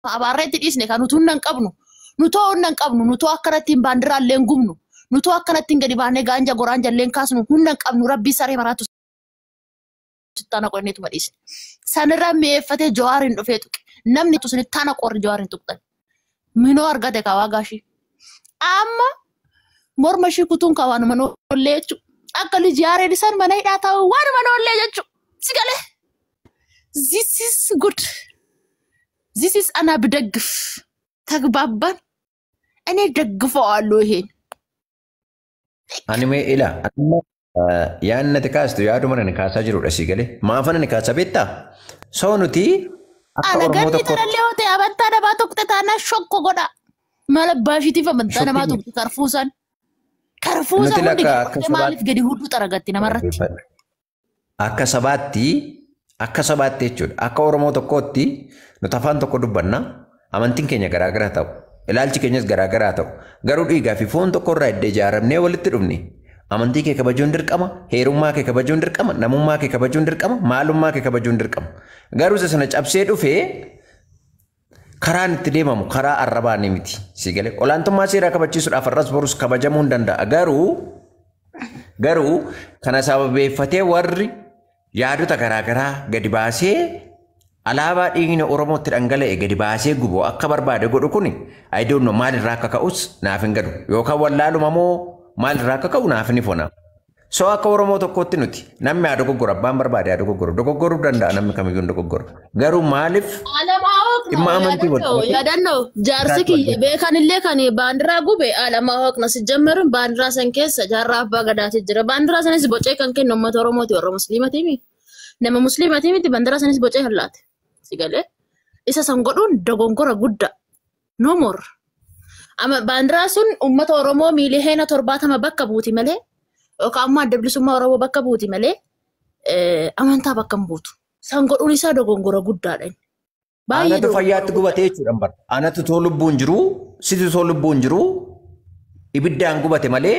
Abaarreetti dhiisne kan nuti humna hin qabnu. Nutoo humna hin qabnu. Nutoo akkanatti hin baandiraa illee hin gubnu. Nutoo akkanatti hin gadi baanee gaanja goraanja illee hin kaasnu. Humna hin qabnu. Rabbii saree maraatu sittaana qonneetuma dhiisne. Sanirra mi'eeffatee Jawaariin dhufee tuqe. Namni sinittaana qorri Jawaariin tuqxan. Minoo argate kaawaa gaashii. Amma morma ishii kutuun kaa waanuma noollee jechuudha. Akka liji yaareen isaan mana hidhaa taa'u waanuma noollee jechuudha. Si galee. This is good. This is ana ብደግፍ ተግባባን። እኔ ደግፈዋለሁ ይሄን። Ani mee ila yaadni ati kaastu yaaduma ani kaasaa jirudha si galee. Maafan ani kaasaa beektaa? Soo nuti akka Ana Oromoo ganni tokko tanallee yoo ta'e amantaa namaa tuqxe taanaan shokko godha. Mala baashiitiif amantaa namaa Shokkiin tuqxe karfuusan. Karfuusan nuti hundi lakka gadi akka dhuftee maaliif sabaatti gadi hudduu xaragatti namarratti? Akka sabaatti jechuudha. Akka Oromoo tokkootti nuti afaan tokko dubbanna. Amantiin keenya garaagaraa ta'u. Ilaalchi keenyas garaagaraa ta'u. Garuu dhiigaa fi foon tokko irraa edda ijaaramnee walitti dhufne. Amantii kee kabajuun dirqama, heerummaa kee kabajuun dirqama, namummaa kee kabajuun dirqama, maalummaa kee kabajuun dirqama. Garuu isa sana cabsee dhufee karaan itti deemamu karaa arrabaa ni miti. Si galee olaantummaa seeraa kabachiisuudhaaf har'as borus kabajamuu hin danda'a. Garuu kana sababeeffatee warri yaadota garaagaraa gadi baasee alaabaa dhiigni Oromootti dhangala'e gadi baasee gubu akka barbaade godhu kuni, I don't know, maalirraa akka ka'us naaf hin galu. Yookaan wallaaluma moo maalirraa akka ka'u naaf ni fona. So akka Oromoo tokkootti nuti namni haa dogoggoru, abbaan barbaade haa dogoggoru, dogoggoruu danda'a, namni kamiyyuu hin dogoggoru. Garuu maaliif አለማወቅ ነው። dhimma amantii wal yaadannoo qabatee yaadannoo jaarsi biraatti wal kiyya beekanillee kan baandiraa gube አለማወቅ ነው። ሲጀመርም baandiraa san keessa jaarraa abbaa gadaati jira. Baandiraa sanis bocee kan kennu uummata Oromooti, warra Musliimatii miti. Nama Musliimatii miti, baandiraa sanis bocee kan laate. Si galee isa san godhuun dogongora guddaa. No more. Ama baandiraa sun uummata Oromoo miiliyoona 70 bakka buuti malee yookaan ammoo Adda Bilisummaa Oromoo bakka buuti malee amantaa bakka hin buutu. San godhuun isaa dogongora guddaadha inni. Baay'ee Anatu dogongora fayyaatti guddaa. Gubatee jechuudha bara. Anatu too lubbuun jiru, situ too lubbuun jiru, ibiddaan gubate malee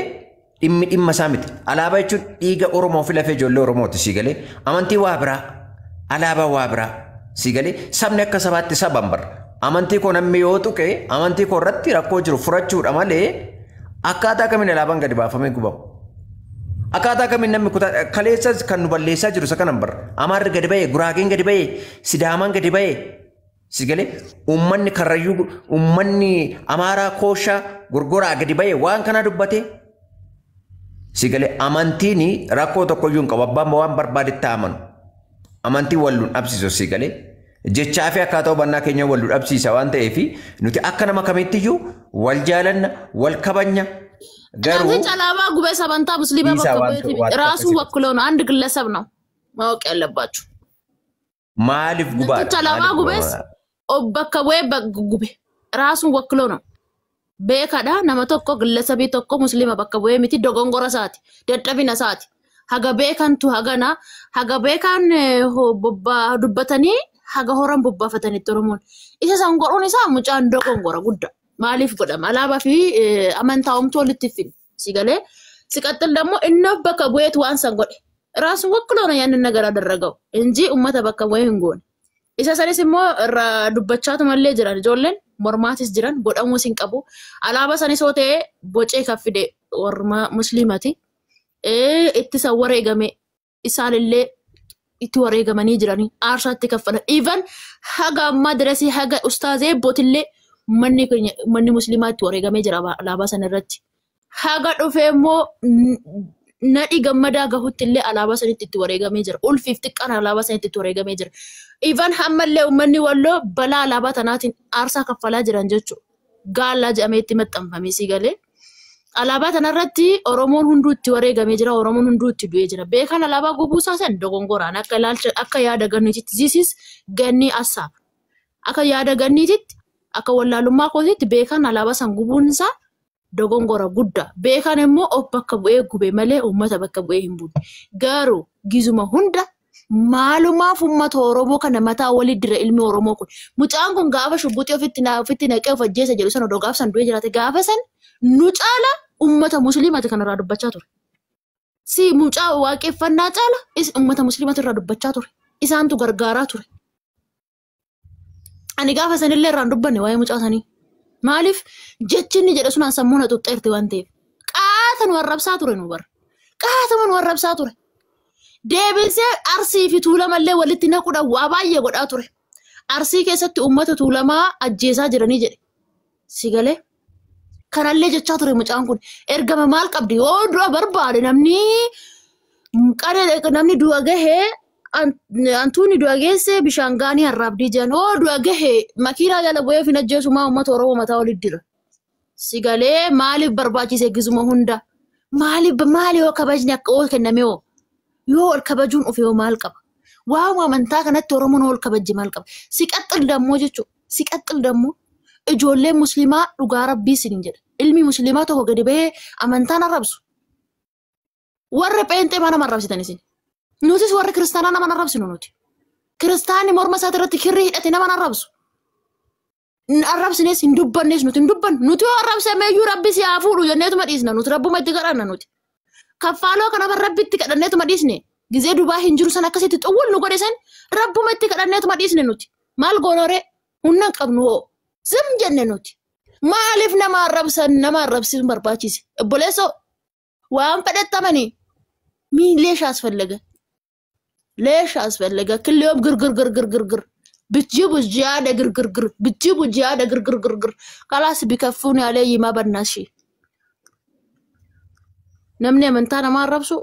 dhimmi dhimma isaa miti. Alaabaa jechuun dhiiga Oromoo fi lafee ijoollee Oromooti si galee. Amantii waa biraa, alaabaa waa biraa si galee. Sabni akka sabaatti saban bara. Amantii koo namni yoo tuqe amantii koo irratti rakkoo jiru furachuudha malee akkaataa kamiin alaabaan gadi baafamee gubamu? Akkaataa kamiin namni kutaa kaleessas kan nu balleessaa jiru isa kanan bara. Amaarri gadi ba'ee, Guraageen gadi ba'ee, Sidaamaan gadi ba'ee. Si galee, uummanni Karrayyuu, uummanni Amaaraa Kooshaa Gorgoraa gadi ba'ee waan kana dubbatee. Si galee, amantiin rakkoo tokkoyyuu hin qabu. Abbaan waan barbaadetti amanu. Amantiin wal nu dhabsiisu si galee. Jechaa fi akkaataa hubannaa keenya wal nu dhabsiisa waan ta'eef nuti akka nama kamiittiyyuu wal jaalanna, wal kabanya. Garuu Namtichi alaabaa gubee amantaa musliimaa dhiisaa bakka waan bu'eeti waan ራሱ akkasii ወክሎ ነው። አንድ ግለሰብ ነው ማወቅ ያለባችሁ። Maaliif gubaadha? Namtichi alaabaa Maaliif gubees gubama? bakka bu'ee gube ራሱን ወክሎ ነው። Beekadha, nama tokko ግለሰብ tokko muslima bakka bu'ee miti, dogongora isaati, dadhabina isaati. Haga beekantu hagana haga beekan dubbatanii haga horan bobbaafatanitti Oromoon. Isa san godhuun isaa mucaan dogongora guddaa. Maaliif godhama? Alaabaa fi amantaa homtuu walitti hin fidne. Si galee ሲቀጥል ደግሞ እነፍ bakka bu'eetu waan san godhe ራሱን ወክሎ ነው ያንን ነገር አደረገው እንጂ ummata bakka bu'ee hin goone. Isa sanis immoo irraa dubbachaatumallee jiran, ijoolleen mormaatis jiran, godhamuus hin qabu. Alaabaa sanis yoo ta'e bocee kan fide warra musliimati. Ittisa wareegame isaanillee itti wareegamanii jiranii aarsaatti kaffalan. Even haga ammaa dirasii haga ustaazee ebbootillee manni keenya manni musliimaa itti wareegamee jira alaabaa sana irratti. Haga dhufee immoo nadhi gammadaa gahutti illee alaabaa sanitti itti wareegamee jira. Ulfiif xiqqaan alaabaa sanitti itti wareegamee jira. Even hammallee uummanni Walloo balaa alaabaa tanaatiin aarsaa kaffalaa jiran jechuudha. Gaallaa jedhamee itti maxxanfamee si galee. Alaabaa tanarratti Oromoon hunduu itti wareegamee jira. Oromoon hunduu itti du'ee jira. Beekan alaabaa gubuusaa san dogongoraan akka ilaalcha akka yaada ganniititti, this is ganni asaab. Akka yaada ganniititti, akka wallaalummaa kootitti, beekan alaabaa san gubuun isaa dogongora guddaa. Beekan immoo of bakka bu'ee gube malee uummata bakka bu'ee hin buune. Garuu gizuma hunda maalumaaf uummata Oromoo kana mataa walii dira ilmi Oromoo kun. Mucaan kun gaafa shugguxii ofitti naqee of ajjeesa jedhu sana odoo gaafa san du'ee jiraate gaafa san nu caala uummata musliimaati kanarraa dubbachaa ture. Si mucaa waaqeffannaa caala uummata musliimaati irraa dubbachaa ture. Isaantu gargaaraa ture. Ani gaafa sanillee irraan dubbanne waa'ee mucaa sanii. Maaliif jechi inni jedhe sunaan sammuu na xuxxeerti waan ta'eef. Qaata nu arrabsaa ture nu bara. Qaatuma nu arrabsaa ture. Deebisee Arsii fi Tuulamallee walitti naquudhaan waa baay'ee godhaa ture. Arsii keessatti uummata Tuulamaa ajjeesaa jiranii jedhe. Si galee? Kanallee jechaa ture mucaan kun. Ergama maal qabdi? Yoo du'a barbaade namni namni du'a gahee antuuni du'a geesse bishaan gaanii harraabdii jedhan. Yoo du'a gahee makiinaa jala bu'ee of hin ajjeesu maa uummata Oromoo mataa walitti dira. Si galee maaliif barbaachise gisuma hunda? Maaliif maali yoo kabajni akka oo kenname hoo? Yoo ol kabajuun ofi hoo maal qaba? Waa'uma amantaa kanatti Oromoon ol kabajje maal qaba? Si qaxxil dammoo jechuudha. Si qaxxil dammoo ijoolleen musliimaa dhugaa rabbii isiniin jedha. Ilmi musliimaa tokko gadi bahee amantaan arrabsu. Warra pheenxee maa nama arrabsitan isin? Nutis warra kiristaanaa nama arrabsinu nuti. Kiristaanni morma isaati irratti kirrii hidhate nama arrabsu. Arrabsines hin dubbannes nuti hin dubbannu. Nuti yoo arrabsameeyyuu rabbi si haa fuudhu jenneetuma dhiisna. Nuti rabbuma itti kadhanna nuti. Kaffaaloo kana rabbi itti kadhanneetuma dhiisne. Gizee dubaa hin jiru san akkasitti xuwwul nu godhe san rabbuma itti kadhanneetuma dhiisne nuti. Maal goonoree humna hin qabnu hoo. Zim jenne nuti. Maaliif nama arrabsan nama arrabsiisuun barbaachise? Obboleessoo waan fedhattamanii miin leesha asfallaga. Leesha asfallaga. Killiyoom girgir girgir girgir. ብትጅቡ ጂያደ ግርግርግር ብትጅቡ ጂያደ ግርግርግርግር ካላስ ቢከፉን ያለ ይማ በናሽ namni amantaa namaa arrabsu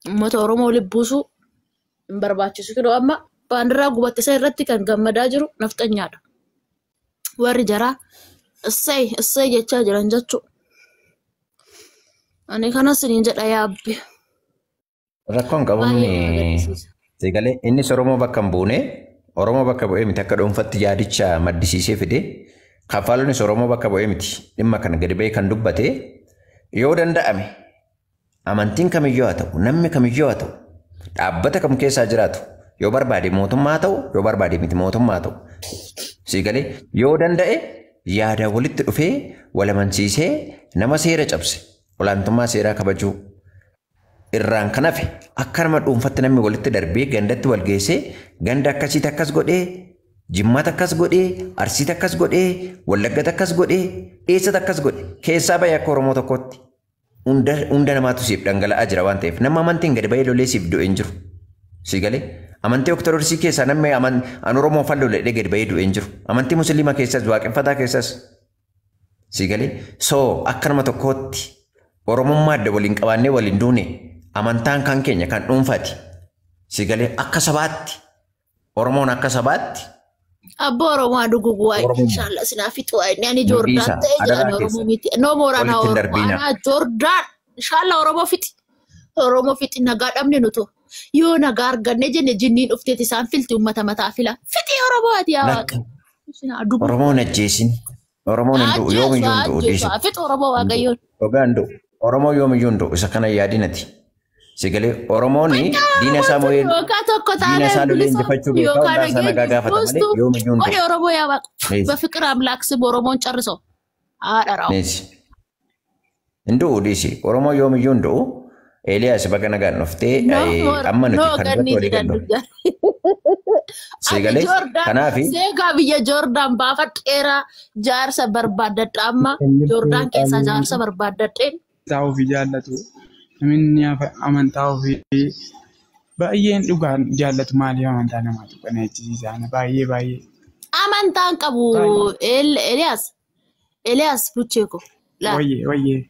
uummata Oromoo lubbuusu hin barbaachisu. Kidoo amma baandiraa gubatte isa irratti kan gammadaa jiru nafxanyaadha. Warri jaraa issee issee jechaa jiran jechuu. Ani kanas isiniin jedha yaabbi. Rakkoon qabu Baay'ee nama inni gaddisiisa. Sagalee innis Oromoo bakka hin buune Oromoo bakka bu'ee miti akka dhuunfatti yaadicha maddisiisee fide kaffalonis Oromoo bakka bu'ee miti dhimma kana gadi ba'ee kan dubbate yoo danda'ame amantiin kamiyyuu haa ta'u namni kamiyyuu haa ta'u dhaabbata kam keessaa jiraatu yoo barbaade mootummaa haa ta'u yoo barbaade miti mootummaa haa ta'u sagalee yoo danda'e yaada walitti dhufee wal amansiisee nama seera cabse olaantummaa seeraa kabajuu irraan kan hafe akka nama dhuunfatti namni walitti darbee gandatti wal geessee ganda akkasiitti akkas godhee jimmaatti akkas godhee arsiitti akkas godhee wallaggatti akkas godhee eessatti akkas godhe keessaa bahee akka Oromoo tokkootti hunda namaatu siif dhangala'aa jira waan ta'eef nama amantiin gadi bahee lolee siif du'e hin jiru. Si galee amantii Ortodoksii keessaa namni an Oromoo falloo ledhee gadi bahee du'e hin jiru. Amantii Musliimaa keessas waaqeffataa keessas si galee soo akka nama tokkootti Oromummaa adda waliin qabaannee waliin duune amantaan kan keenya kan dhuunfaati. Si galee akka sabaatti Oromoon akka sabaatti Abbo Oromoo adugugu waa'ee Oromummaa. inshallah sinaa fixu waa'ee ani Nu Joordaan dhiisa ta'e jedhan adaraa Oromoo keessa miti. No more anaa walitti hin Oromoo darbiina. anaa Joordaan inshallah Oromoo fixi. Oromoo fixi nagaa dhabne nutu. Yoo nagaa arganne jenne jinniin dhufteet isaan filti uummata mataa fila. Fixi Oromoo ati yaa waaqa. Lakki Sinaa adugu. Oromoon ajjeesin Oromoon hin du'u Ajjeesu yoomiyyuu hin du'u ajjeesu dhiisi. fixi Oromoo Hin du'u. waaqayyoon. Dhugaa hin du'u. Oromoo yoomiyyuu hin du'u isa kana yaadinati. Si galee Oromoon diina isaa moo'ee Yookaan tokko diina taanee isaa lolee bilisoomtu injifachuu beekaa yookaan hundaa isaa nagaa nageenyi gaafata malee buustu yoomiyyuu hin godhe du'u. Oromoo yaa waaqa. Neesi. በፍቅር አምላክ ስም ኦሮሞን ጨርሰው አደራው Neesi. Hin du'u dhiisi. Oromoo yoomiyyuu hin du'u. Eeliyaas baga nagaan dhuftee No more amma no nuti kan ganni irratti walii jedhan gallu. dubban. Si Ani galee Joordaan kanaafi seegaa biyya Joordaan baafadheera jaarsa barbaaddadha amma Inni Joordaan keessaa kun jaarsa barbaaddadheen amantaa ofii jaallatu namni amantaa ofii baay'een dhugaan jaallatu maaliif amantaa namaatu kana jechisiisa baay'ee baay'ee amantaan qabu baay'ee Eliyaas Eliyaas buchee ko laa wayyee wayyee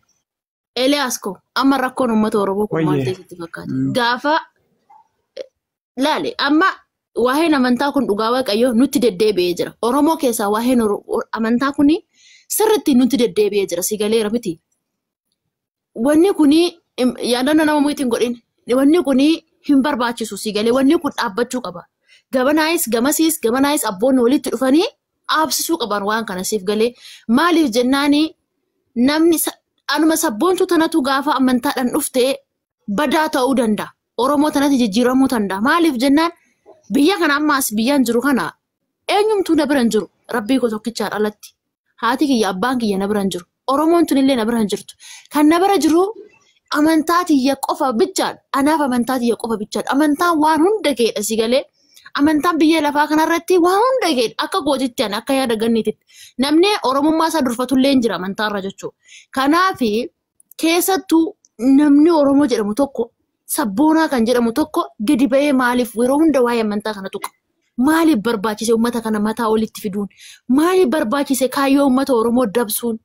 Eliyaas ko amma rakkoon uummata Oromoo kun maal wayyee ta'e sitti fakkaata gaafa laale amma waa'een amantaa kun dhugaa waaqayyoo nutti deddeebi'ee jira. Oromoo keessaa waa'een amantaa kun sirriitti nutti deddeebi'ee jira. Si galeera miti. Wanni kun yaadannoo nama muyitiin godhin. Wanni kun hin barbaachisu si galee wanni kun dhaabbachuu qaba. Gabanaayis gamasiis gamanaayis abboonni walitti dhufanii dhaabsisuu qaban waan kana siif galee maaliif jennaani namni anuma sabboontuu tanatu gaafa amantaadhaan dhufte badaa ta'uu danda'a. Oromoo tanatti jijjiiramuu danda'a. Maaliif jennaan biyya kana ammaas biyyaan jiru kana eenyumtuu na bira hin jiru. Rabbii koo tokkichaan alatti. Haati kiyya abbaan kiyya na bira hin jiru. Oromoon tunillee na bira hin jirtu. Kan na bira jiru amantaa tiyya qofa bichaadha. Anaaf amantaa tiyya qofa bichaadha. Amantaan waan hunda keedha si galee. Amantaan biyya lafaa kanarratti waa hunda ga'e akka gootitti ani akka yaada ganniititti. Namni Oromummaa isaa durfatullee hin jira amantaarra jechuudha. Kanaaf keessattuu namni Oromoo jedhamu tokko sabboonaa kan jedhamu tokko gadi ba'ee maaliif yeroo hunda waa'ee amantaa kana tuqa? Maaliif barbaachise uummata kana mataa olitti fiduun? Maaliif barbaachise kaayyoo uummata Oromoo dabsuun?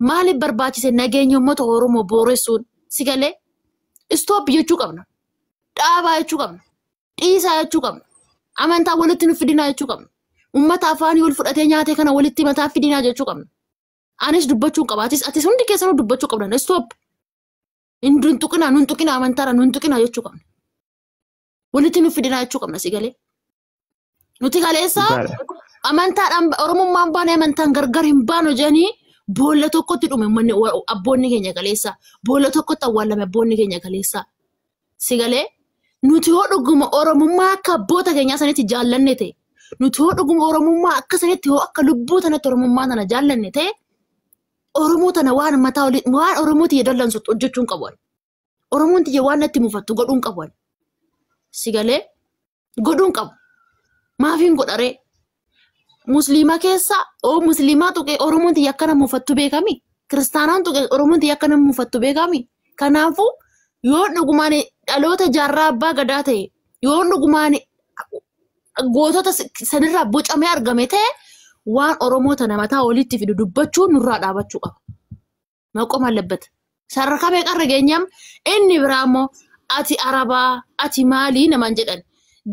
Maaliif barbaachise nageenya uummata Oromoo booressuun? Si galee stop jechuu qabna. Dhaabaa jechuu qabna. Dhiisaa jechuu qabna. Amantaa walitti nu fidinaa jechuu qabna. Uummata afaanii wal fudhatee nyaatee kana walitti mataa fidinaa jechuu qabna. Anis dubbachuu qaba. Atis hundi keessanuu dubbachuu qabna. Stop. Hin tuqinaa, nun tuqinaa amantaadha, nun tuqinaa jechuu qabna. Walitti nu fidinaa jechuu qabna si galee. Nuti kaleessa amantaadhaan Oromummaan baane amantaan gargar hin baanu jedhanii boolla tokkotti dhume manni abboonni keenya kaleessa. Boolla tokkotti awwaallame abboonni keenya kaleessa. Si galee nuti yoo dhuguma Oromummaa akka abboota keenyaa sanitti jaallanne ta'e nuti yoo dhuguma Oromummaa akka sanitti yoo akka lubbuu tanatti Oromummaa tana jaallanne ta'e Oromoo tana waan mataa olii waan Oromoo tiyya dallansutti hojjechuu hin qabu. Oromoon tiyya waan natti mufattu godhuu hin qabu. Si galee godhuu hin qabu. Maafiin godharee Musliima keessa oo Musliimaa tuqee Oromoon tiyya akkana mufattu beekami? Kiristaanaan tuqee Oromoon tiyya akkana mufattu beekami? Kanaafuu yoo dhugumaan dhaloota jaarraa abbaa gadaa ta'e yoo dhugumaan gootota sanirraa bocamee argame ta'e waan Oromoo tana mataa olitti fidu dubbachuu nurraa dhaabachuu qaba. Maqoom allabbata. Sadarkaa meeqarra geenyam inni biraa immoo ati Arabaa ati maalii namaan jedhan.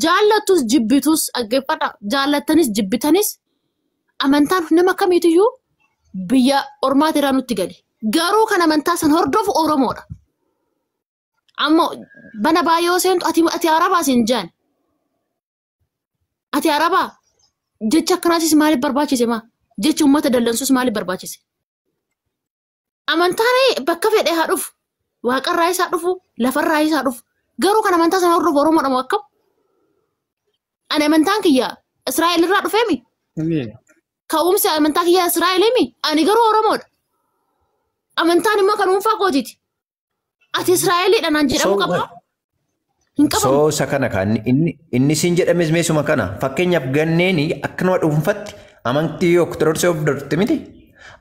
Jaallattus jibbitus dhaggeeffadha. Jaallattanis jibbitanis amantaan nama kamiitiyyuu biyya ormaatirraa nutti gale. Garuu kan amantaa san hordofu Oromoodha. Ammoo bana baay'ee seentu ati Arabaa siin jaan. Ati Arabaa jecha akkanaatis maaliif barbaachise maa? Jechi uummata dallansuus maaliif barbaachise? Amantaan bakka fedhe haa dhufu. Waaqarraa isaa dhufu, lafarraa isaa dhufu. Garuu kan amantaa sana hordofu Oromoodha moo akkam? Ani amantaan kiyya Israa'el irraa dhufeemi. Ka'umsi amantaa kiyya Israa'eliimi. Ani garuu Oromoodha. Amantaan immoo kan dhuunfaa kootiiti. Ati Israa'eliidha naan jedhamu qaba. Hin qabamu. Soo isa kana kan inni siin jedhames meesuma kana fakkeenyaaf ganneeni akkanuma dhuunfatti amantii Ortodoksii hordofti miti.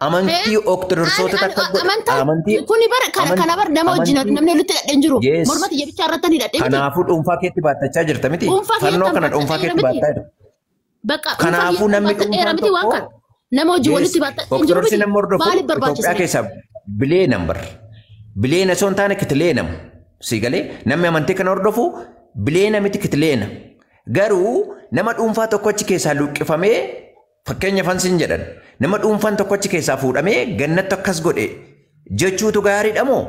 Amantii Ortodoksota takka godhe amantii kuni bara kana bara nama wajjin namni walitti hidhadhee hin jiru. Morma xiyya bichaa irratti ni hidhadhee miti. Kanaafuu dhuunfaa keetti baattachaa jirta miti. Fannoo kana dhuunfaa keetti baattaa jirta. Bakka Kanaafuu namni dhuunfaan miti waan kana. Nama wajjin walitti baattaa hin jiru Ortodoksii miti. nama hordofu Maaliif barbaachisa? Itoophiyaa keessaa bileena bar. Bileena osoo hin taane kitileena. Si galee namni amantii kana hordofu bileena miti kitileena. Garuu nama dhuunfaa tokko achi keessaa luqqifamee fakkeenya fansiin jedhan nama dhuunfaan tokko achi keessaa fuudhamee gannatti akkas godhe jechuutu gaariidha moo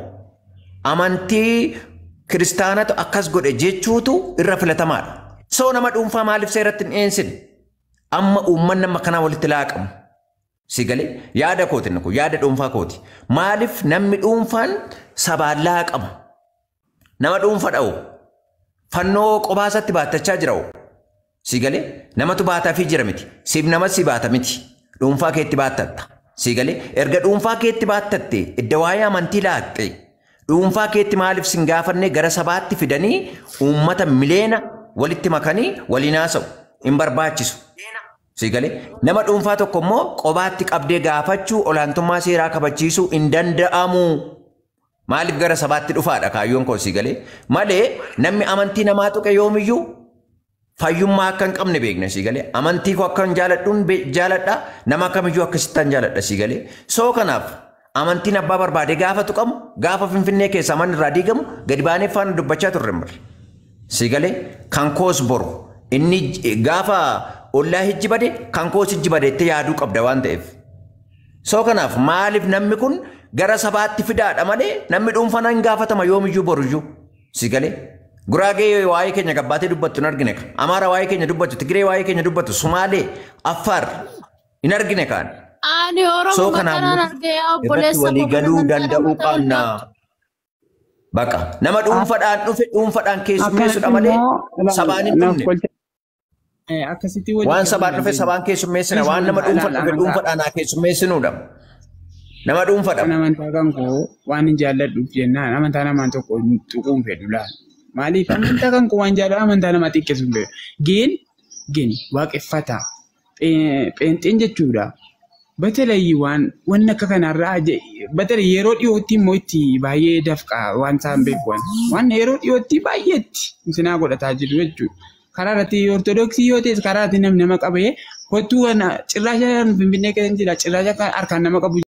amantii kiristaanatu akkas godhe jechuutu irra filatamaadha. Soo nama dhuunfaa maaliif seeratti hin dhiyeessine? Amma uummanni amma kanaa walitti laaqamu. Si galee yaada kooti inni kun yaada dhuunfaa kooti. Maaliif namni dhuunfaan sabaan laaqama? Nama dhuunfa dha'u fannoo qobaasatti baattachaa jira. Si galee namatu baataafii jira miti. Siif nama si baata miti. Dhuunfaa keetti baattatta. Si galee erga dhuunfaa keetti baattatte idda waa'ee amantii laaqxe dhuunfaa keetti maaliif sin gaafanne gara sabaatti fidanii uummata mileena walitti makanii waliin haasa'u hin barbaachisu. Si galee nama dhuunfaa tokko immoo qobaatti qabdee gaafachuu olaantummaa seeraa kabachiisuu hin danda'amu. Maaliif gara sabaatti dhufaadha kaayyoon koo si galee malee namni amantii namaa tuqe yoomiyyuu fayyummaa akka hin qabne beekna si galee amantii koo akka hin jaaladhuun jaaladha nama kamiyyuu akkasittan jaaladha si galee soo kanaaf amantiin abbaa barbaade gaafa tuqamu gaafa Finfinnee keessaa manni irraa diigamu gadi baanee faana dubbachaa turre malee si galee kan koos boru inni gaafa ollaa hijji bade kan koos hijji bade itti yaaduu qabda waan ta'eef. Soo kanaaf maaliif namni kun gara sabaatti fidaadha malee namni dhuunfaan hin gaafatama yoomiyyuu boruyyuu si galee Guraagee waa'ee keenya gabbaatee dubbattu hin argine. Amaara waa'ee keenya dubbattu, Tigiree waa'ee keenya dubbattu, Sumaalee, Affaar hin argine kaan. Ani Soo Oromoo kanaaf kanaan nuti argee irratti obboleessa walii koo kan galuu amantaadhaan danda'uu mataa ol qabna. baattu. Baqa nama dhuunfaadhaan dhufe dhuunfaadhaan keessummeessudha Akkanatti malee immoo sabaan hin naaf dhufne. kolcha akkasitti walii Waan galuu sabaan dhufe dandeenya. sabaan keessummeessina, waan nama Ilaala dhuunfaan dhufe amantaa. dhuunfaadhaan haa keessummeessinuudha. Nama dhuunfaadha. Kan amantaa kan koo waan hin jaalladhuuf jennaan amantaa namaa tokko tuquun fedhu laala. Maaliif amantaa kan koo waan jaalladhu amantaa nama xiqqeessu hin fedhu. Geen Gin waaqeffata. Pheenxeen jechuudha. Batalayii waan wanni akka kanarraa batalayii yeroo dhiyootti immoo itti baay'ee dafqa waan isaan beekuwan. Waan yeroo dhiyootti baay'eetti isinaa godhataa jiru jechuudha. Karaa irratti ortodoksii yoo ta'es karaa irratti namni nama qabee kottuu kana cirraasha Finfinnee keessa jira cirraasha harkaan nama qabu.